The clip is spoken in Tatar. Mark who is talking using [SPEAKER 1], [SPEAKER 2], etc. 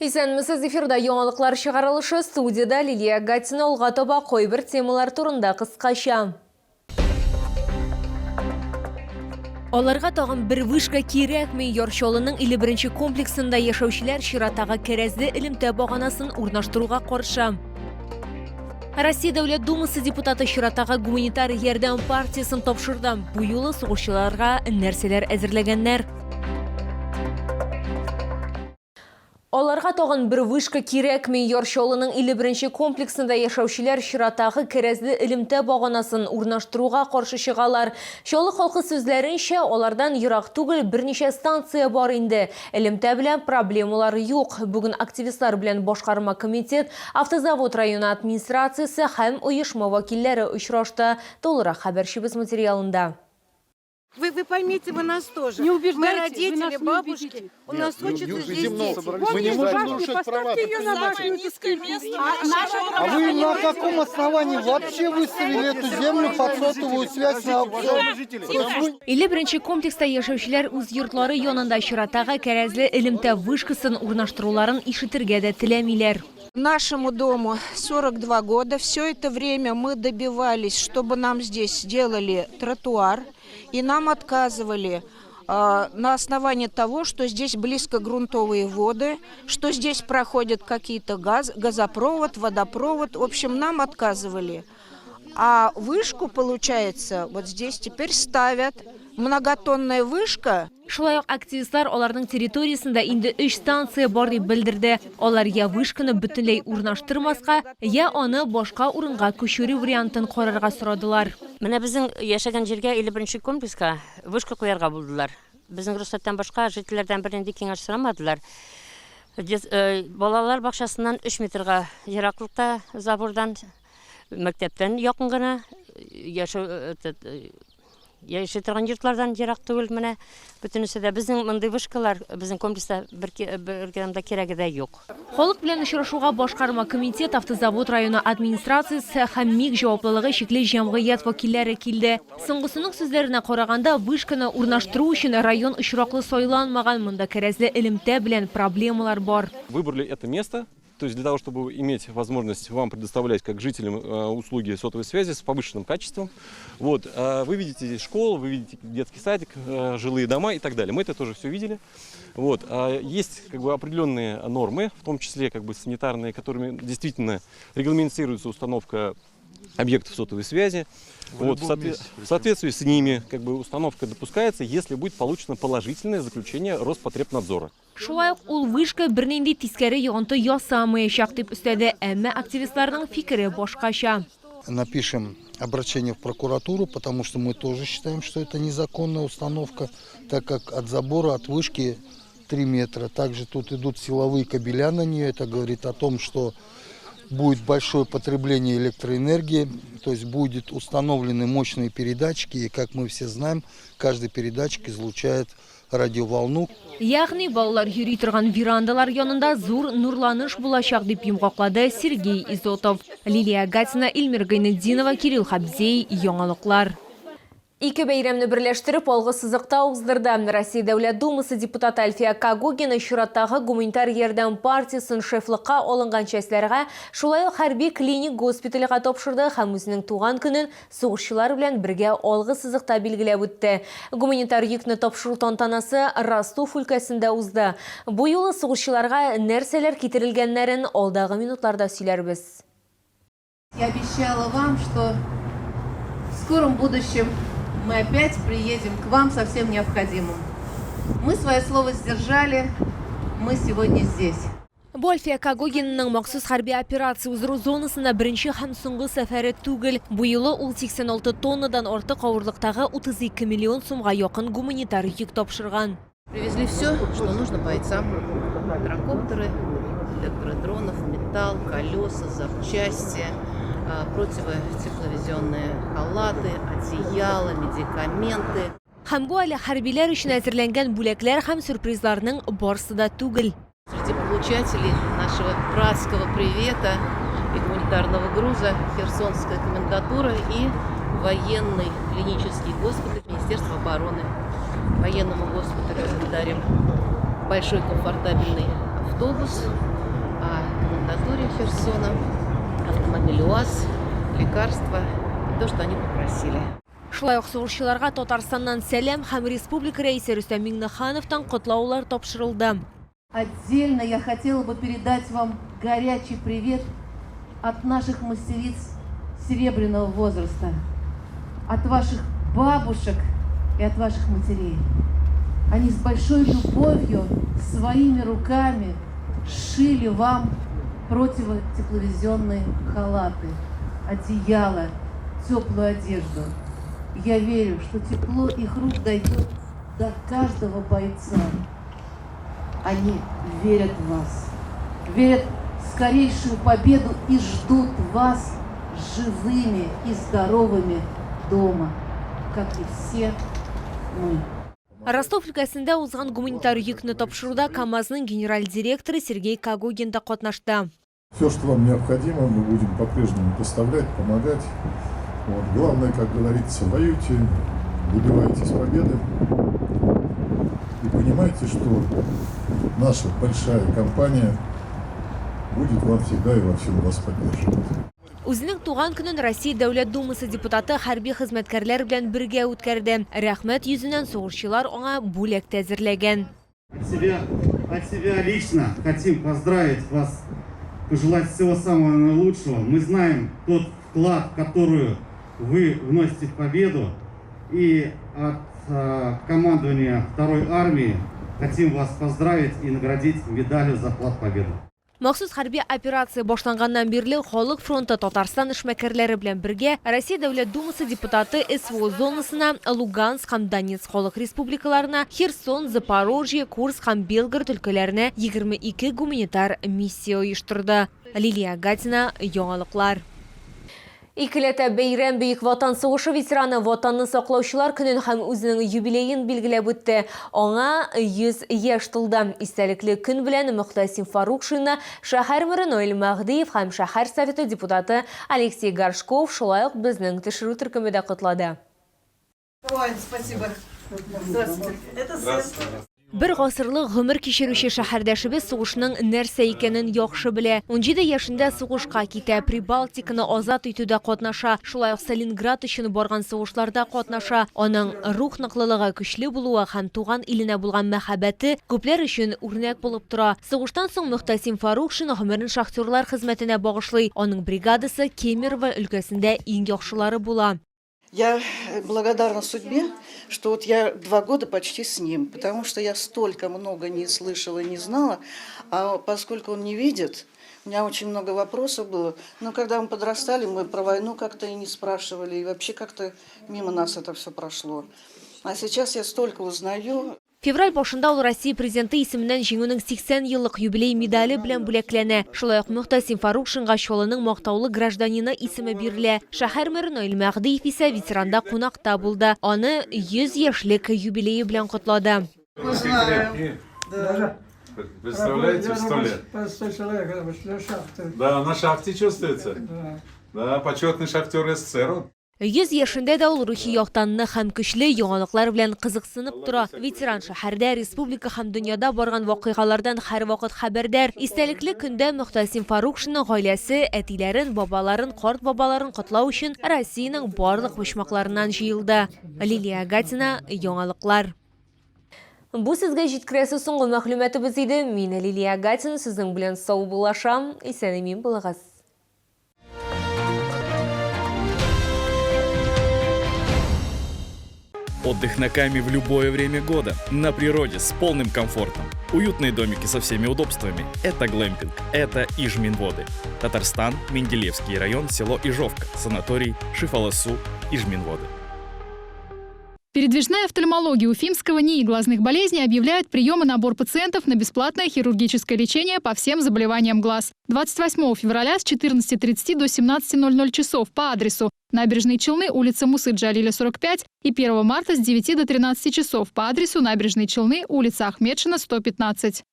[SPEAKER 1] Исәнмесез, эфирда яңалыклар чыгарылышы, студиядә Лилия Гатина. Алга таба кайбер темалар турында кыскача. Аларга тагын бер вышка кирәкми. Яр Чаллының 51 нче комплексында яшәүчеләр чираттагы кәрәзле элемтә баганасын урнаштыруга каршы. Россия Дәүләт Думасы депутаты чираттагы гуманитар ярдәм партиясен тапшырды. Бу юлы сугышчыларга нәрсәләр әзерләгәннәр? Аларга тагын бер вышка кирәкми. Яр Чаллының 51 нче комплексында яшәүчеләр чираттагы кәрәзле элемтә баганасын урнаштыруга каршы чыгалар. Чаллы халкы сүзләренчә, алардан ерак түгел берничә станция бар инде. Элемтә белән проблемалар юк. Бүген активистлар белән башкарма комитет, Автозавод районы администрациясе һәм оешма вәкилләре очрашты. Тулырак хәбәрчебез материалында.
[SPEAKER 2] Вы, вы поймите, вы нас тоже.
[SPEAKER 3] Не убеждайте,
[SPEAKER 2] Мы
[SPEAKER 3] вы
[SPEAKER 2] родители,
[SPEAKER 3] нас не
[SPEAKER 2] бабушки.
[SPEAKER 3] убедите.
[SPEAKER 2] У нас
[SPEAKER 4] Нет,
[SPEAKER 2] учатся
[SPEAKER 4] не
[SPEAKER 2] здесь
[SPEAKER 4] убедим, но
[SPEAKER 2] дети.
[SPEAKER 4] мы не
[SPEAKER 3] Вон
[SPEAKER 4] можем
[SPEAKER 3] башню,
[SPEAKER 4] нарушать права.
[SPEAKER 3] поставьте ее на башню, эту скрипку.
[SPEAKER 4] А вы на каком основании вообще выставили эту землю под сотовую связь на аукцион? То есть вы
[SPEAKER 1] 51 комплекста яшәүчеләр үз йортлары янында чираттагы кәрәзле элемтә вышкасын урнаштыруларын ишетергә дә теләмиләр.
[SPEAKER 2] Нашему дому 42 года. Все это время мы добивались, чтобы нам здесь сделали тротуар. И нам отказывали на основании того, что здесь близко грунтовые воды, что здесь проходят какие-то газ, газопровод, водопровод. В общем, нам отказывали. А вышку, получается, вот здесь теперь ставят. Многотонная вышка.
[SPEAKER 1] Шулай ук активистлар аларның территориясендә инде өч станция бар дип белдерде. Алар я вышканы бөтенләй урнаштырмаска, я аны башка урынга күчерү вариантын карарга сорадылар.
[SPEAKER 5] Менә безнең яшәгән җиргә 51 нче комплекска вышка куярга булдылар. Безнең рөхсәттән башка жительләрдән бернинди киңәш сорамадылар. Балалар бакчасыннан 3 метрга ераклыкта забордан, мәктәптән якын гына яшәү яши торган йортлардан ерак түгел менә бөтенесе дә. Безнең мондый вышкалар безнең комплекста бер, бер грамм да кирәге дә юк.
[SPEAKER 1] Халык белән очрашуга башкарма комитет, Автозавод районы администрациясе һәм МИК җаваплылыгы чикле җәмгыять вәкилләре килде. Соңгысының сүзләренә караганда, вышканы урнаштыру өчен район очраклы сайланмаган, монда кәрәзле элемтә белән проблемалар бар.
[SPEAKER 6] Выбрали это место, то есть для того, чтобы иметь возможность вам предоставлять как жителям услуги сотовой связи с повышенным качеством. Вот, вы видите здесь школу, вы видите детский садик, жилые дома и так далее. Мы это тоже все видели. Вот, есть как бы определенные нормы, в том числе как бы санитарные, которыми действительно регламентируется установка объектов сотовой связи.
[SPEAKER 4] В
[SPEAKER 6] Вот,
[SPEAKER 4] любом месте,
[SPEAKER 6] в соответствии с ними как бы установка допускается, если будет получено положительное заключение Роспотребнадзора.
[SPEAKER 1] Шулай ук ул вышка бернинди тискәре йогынты ясамаячак дип өстәде, әмма активистларның фикере башкача.
[SPEAKER 4] Напишем обращение в прокуратуру, потому что мы тоже считаем, что это незаконная установка, так как от забора, от вышки 3 метра. Также тут идут силовые кабеля на нее. Это говорит о том, что будет большое потребление электроэнергии, то есть будут установлены мощные передатчики, и, как мы все знаем, каждый передатчик излучает радиоволну.
[SPEAKER 1] Ягъни балалар йөри торган верандалар янында зур нурланыш булачак, дип йомгаклады Сергей Изотов. Лилия Гатина, Эльмира Гайнетдинова, Кирилл Хабзей, Яңалыклар. Ике бәйрәмне берләштереп, алгы сызыкта уздырды. Россия Дәүләт Думасы депутаты Альфия Когогина чираттагы гуманитар ярдәм партиясен шефлыкка алынган частьләргә, шулай ук хәрби клиник госпитальгә тапшырды һәм үзенең туган көнен сугышчылар белән бергә алгы сызыкта билгеләп үтте. Гуманитар йөкне тапшыру тантанасы Ростов өлкәсендә узды. Бу юлы сугышчыларга нәрсәләр китерелгәннәрен алдагы минутларда сөйләрбез.
[SPEAKER 7] Я обещала вам, что в скором будущем мы опять приедем к вам со всем необходимым. Мы свое слово сдержали, мы сегодня здесь.
[SPEAKER 1] Бу Альфия Когогинаның махсус хәрби операция уздыру зонасына беренче һәм соңгы сәфәре түгел. Бу юлы ул 86 тоннадан артык авырлыктагы 32 миллион сумга якын гуманитар йөк тапшырган.
[SPEAKER 7] Привезли все, что нужно бойцам. Квадрокоптеры, детекторы дронов, металл, колеса, запчасти, противотепловизионные халаты, одеяла, медикаменты.
[SPEAKER 1] Һәм бу әле хәрбиләр өчен әзерләнгән бүләкләр һәм сюрпризларның барсы да түгел.
[SPEAKER 7] Среди получателей нашего братского привета и гуманитарного груза Херсонская комендатура и военный клинический госпиталь Министерства обороны. Военному госпиталю мы дарим большой комфортабельный автобус, комендатуре Херсона, автомобиль УАЗ, лекарства и то, что они попросили.
[SPEAKER 1] Шулай ук сугышчыларга Татарстаннан сәлам һәм республика рәисе Рөстәм Миңнехановтан котлаулар тапшырылды.
[SPEAKER 7] Отдельно я хотела бы передать вам горячий привет от наших мастериц серебряного возраста, от ваших бабушек и от ваших матерей. Они с большой любовью своими руками сшили вам противотепловизионные халаты, одеяла, теплую одежду. Я верю, что тепло их рук дойдет до каждого бойца. Они верят в вас, верят в скорейшую победу и ждут вас живыми и здоровыми дома, как и все мы.
[SPEAKER 1] Ростов өлкәсендә узган гуманитар йөкне тапшыруда КАМАЗның генераль директоры Сергей Когогин да катнашты.
[SPEAKER 8] Все, что вам необходимо, мы будем по-прежнему поставлять, помогать. Вот. Главное, как говорится, воюйте, добивайтесь победы и понимайте, что наша большая компания будет вам всегда и во всем вас поддерживать.
[SPEAKER 1] Үзенең туган көнен Россия Дәүләт Думасы депутаты хәрби хезмәткәрләр белән бергә үткәрде. Рәхмәт йөзеннән сугышчылар аңа бүләк тә әзерләгән.
[SPEAKER 9] От себя лично хотим поздравить вас, пожелать всего самого наилучшего. Мы знаем тот вклад, который вы вносите в победу. И от командования 2-й армии хотим вас поздравить и наградить медалью за вклад в победу.
[SPEAKER 1] Махсус хәрби операция башланганнан бирле Халык фронты Татарстан эшмәкәрләре белән бергә Россия Дәүләт Думасы депутаты СВО зонасына Луганск һәм Донецк халык республикаларына, Херсон, Запорожье, Курск һәм Белгород өлкәләренә 22 гуманитар миссия оештырды. Лилия Гатина, Яңалыклар. Икеләтә бәйрәм Бөек Ватан сугышы ветераны Ватанны саклаучылар көнен һәм үзенең юбилеен билгеләп үтте. Аңа 100 яшь тулды. Истәлекле көн белән Мөхтәсим Фарукшинны шәһәр мэры Наил Мәһдиев һәм шәһәр советы депутаты Алексей Горшков шулай ук безнең төшерү төркеме дә котлады.
[SPEAKER 3] Ой, спасибо. Здравствуйте. Это сын.
[SPEAKER 1] Бер гасырлык гомер кичерүче шәһәрдәшебез сугышның нәрсә икәнен яхшы белә. 17 яшендә сугышка китә, Прибалтиканы азат итүдә катнаша, шулай ук Сталинград өчен барган сугышларда катнаша. Аның рух ныклылыгы, көчле булуы һәм туган иленә булган мәхәббәте күпләр өчен үрнәк булып тора. Сугыштан соң Мөхтәсим Фарукшин гомерен шахтерлар хезмәтенә багышлый. Аның бригадасы Кемерово өлкәсендә иң яхшылары була.
[SPEAKER 10] Я благодарна судьбе, что вот я 2 года почти с ним, потому что я столько много не слышала, не знала, а поскольку он не видит, у меня очень много вопросов было. Но когда мы подрастали, мы про войну как-то и не спрашивали, и вообще как-то мимо нас это все прошло. А сейчас я столько узнаю.
[SPEAKER 1] Февраль башында ул Россия президенты исеменнән Җиңүнең 80 еллык юбилей медале белән бүләкләнә. Шулай ук Мөхтәсим Фарукшинга Чаллының мактаулы гражданины исеме бирелә. Шәһәр мэры Наил Мәһдиев исә ветеранда кунакта булды. Аны 100 яшьлек юбилее белән котлады.
[SPEAKER 3] Да.
[SPEAKER 8] Представляете, 100 лет?
[SPEAKER 3] 100 человек,
[SPEAKER 8] Да, на шахте чувствуется. Да, почетный шахтер СССР.
[SPEAKER 1] 100 яшендә дә ул рухи яктан нык һәм көчле яңалыклар белән кызыксынып тора. Ветеран шәһәрдә, республика һәм дөньяда барган вакыйгалардан һәрвакыт хәбәрдар. Истәлекле көндә Мөхтәсим Фарукшинның гаиләсе әтиләрен, бабаларын, карт бабаларын котлау өчен Россиянең барлык почмакларыннан җыелды. Лилия Гатина, Яңалыклар. Бу сезгә җиткерәсе соңгы мәгълүматыбыз иде. Мин Лилия Гатина сезнең белән саубуллашам. Исән-имин булыгыз.
[SPEAKER 11] Отдых на Каме в любое время года, на природе, с полным комфортом. Уютные домики со всеми удобствами. Это глэмпинг, это Ижминводы. Татарстан, Менделеевский район, село Ижовка, санаторий Шифаласу, Ижминводы.
[SPEAKER 12] Передвижная офтальмология Уфимского НИИ глазных болезней объявляет прием и набор пациентов на бесплатное хирургическое лечение по всем заболеваниям глаз. 28 февраля с 14:30 до 17:00 часов по адресу Набережные Челны, улица Мусы Джалиля, 45, и 1 марта с 9 до 13 часов по адресу Набережные Челны, улица Ахмедшина, 115.